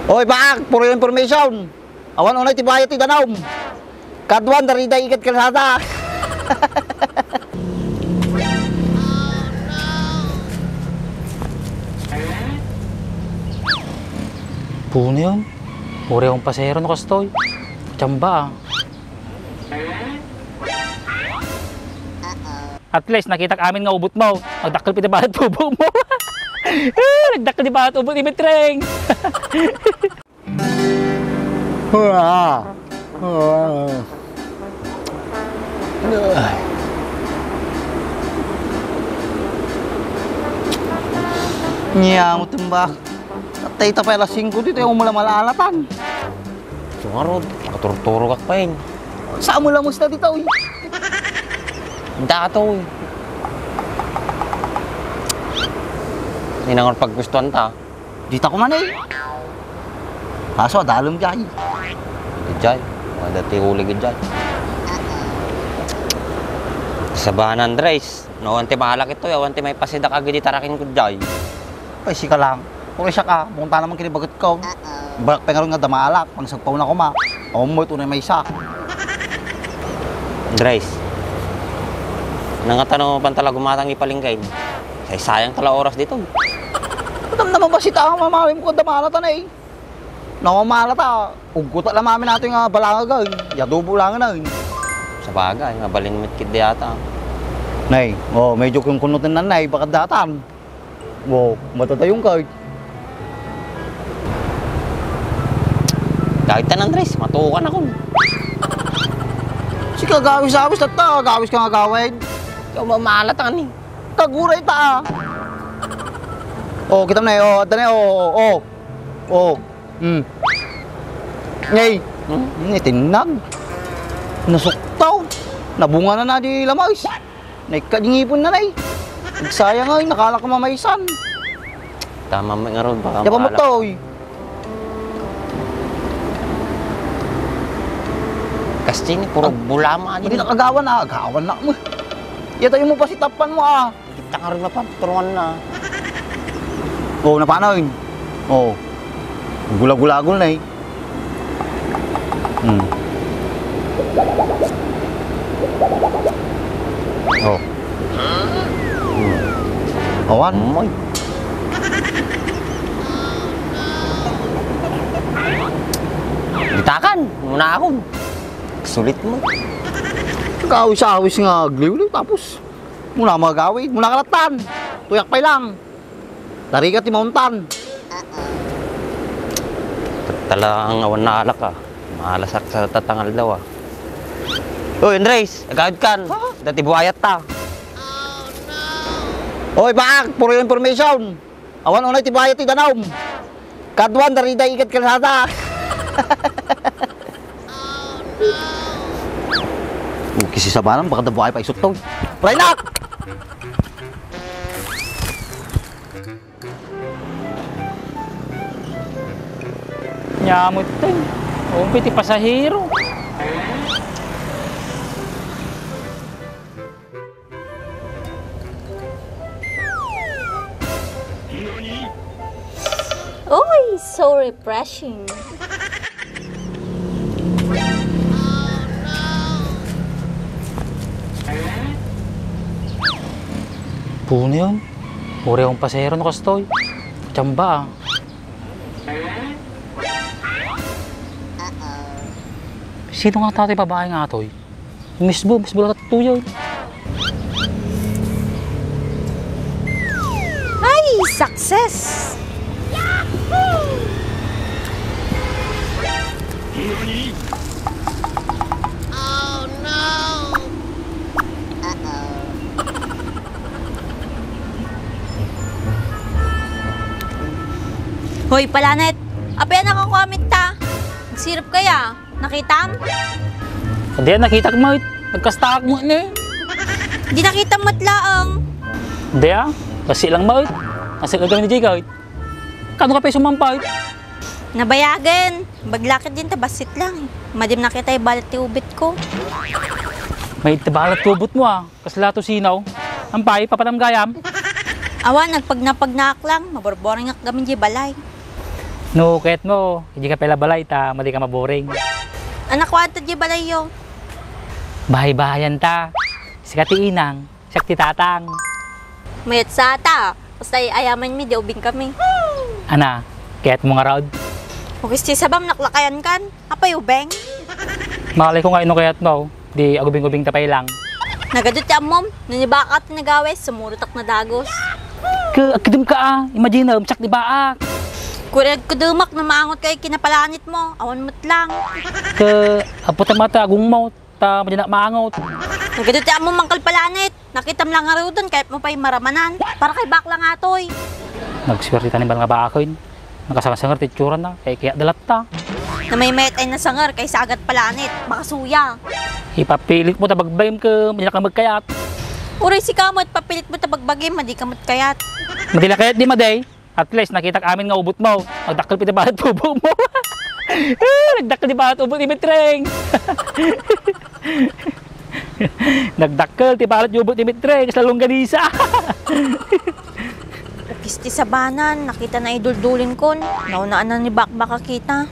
Oy, baak, puro information. Awan unay tibayat ti danom. Kadwan dari day ikat kalsada. Puno yun. Puri akong pasahero na kastoy. Tsamba ah. At least nakita ka amin nga ubot mo. Nagdakkel piti bahat tubo mo. Nagdakkel di bahat ubot ni Betreng. Niya mo timbak. Tatay tapay alas 5 dito yung malamalalatan. Sungarod, katurturo ka pa yun. Saan mo lang musta dito? Hindi ka to eh. Hindi na nga paggustuhan ta. Dito ko man eh. Kaso adalom jay. Gijay, mga dati huli gijay. Sabahan Andres, nawanti mahalak ito, yawanti may pasida ka gidi tarakin ko jay. Ay, sika lang. Kung siya ka, munta naman kinibagot ko. Pengaroon nga damalak, pang sagpaw na ko ma. O mo ito na may isa. Andres, nangatano pa talaga gumatang ipalingkain. Say sayang tala oras dito. Patam naman ba si Tang mamawin ko damalata na eh. Namamalata, ugkuta lang mamin natin nga balangag eh. Yadubo lang na eh. Sa bagay, nga balinmit kid di ata. Nay, medyo kung kunutin na nay, baka datan. Matatayong ka eh. Kahit tan Andres, matukan ako. Si kagawis-awis na ta, gawis ka nga gawin. Ikaw mamalatan eh. Kaguray ta ah. Kita mo na eh, ata na eh, Ngay, tinag. Nasuktaw. Nabunga na na di lamais. Naikadingipon na na eh. Nagsayang ay, nakala ka mamaysan. Tama mo nga ron, baka Yapa mo to eh. Kasi ni puro bulama Hindi din. nakagawan na, agawan na mo. Yatayo mo pa si tapan mo ah. Kita nga rin na pa, turuan na. Napano yun? Gula-gulagol na eh. Awan. Umoy. Ditakan, muna ako. Sulit mo. Kawis-awis nga gliw tapos muna magawin, muna kalatan. Tuyak pay lang. Tarikat ti mountain. Talagang awan na alak ah. Mahalasak sa tatangal daw ah. Uy, Andres, agad kan. Dati buhayat ta. Oy, baak, puro information. Awan unay ti bayat ti danom. Kadwan dari day ikat kalsada. Kisi sabanan baka dabuhay pa isot to. Try na! Nyamot to. Umpiti pasahero. Oh, so refreshing. Puno yun. Puri akong pasahero na kastoy. Tsamba ah. Sino nga tatay babae nga toy? Miss Bo lang katutuyaw. Ay, success! Hoy, Palanet! Apaya nakakomment ta. Nagsirap kaya. Nakita mo? Hindi nakita ko mo. Nagkastakak mo na eh. Hindi nakita mo't laang. Hindi ah. Kasi lang mo. Kasi lang kami ni Jika. Kano ka peso mampay? Nabayagan. Baglakit din ta, basit lang eh. Madim nakita yung balat ti ubit ko. May tabalat tubot mo ah. Kaslato sinaw. Ampay, papanam gayam. Awan, nagpagnapagnak lang. Maborborang nga kami di balay. No, kahit mo, hindi ka pala balay ta, madi ka maboring. Anak kwanta di balayo. Bahay-bahayan ta. Sikati inang, sakti tatang. Mayat sa ata. Basta ayaman mi, di ubing kami. Ana, kahit mo nga raod. Huwag si sabam naklakayan kan. Apay ubeng. Malay ko nga ino kayat mo, di agubing-ubing tapay lang. Nagadot ya mom. Nanibakat nagawes, sumurutak na dagos. Akidim ka ah, imagine umsak di baak. Kurag kudumak na maangot kay kinapalanit mo. Awan mo't lang. Aputan mata agung mo, ta madina maangot. Nagadot ya mom mangkal palanit. Nakitam lang nga doon kahit mo pa'y maramanan. Para kay bakla nga toy. Nagswerte tanim ba nga baakoy? Nakasangar titsura na, kaya dalat ta. Na may mayat ay nasangar kay sagat palanit. Baka suya. Ipapilit mo tabagbayim ka, madina ka magkayat. Uray si kamot, papilit mo tabagbagim, madi kamot kayat. Madila kayat di maday. At least nakita ka amin nga ubot mo. Magdakkel pita bahat tubo mo. Nagdakkel di bahat ubot imit treng. Nagdakkel ti bahat ubot imit treng. Salong ganisa. Pisti sa banan, nakita na iduldulin kon. Naunaan na ni Bakbaka kita.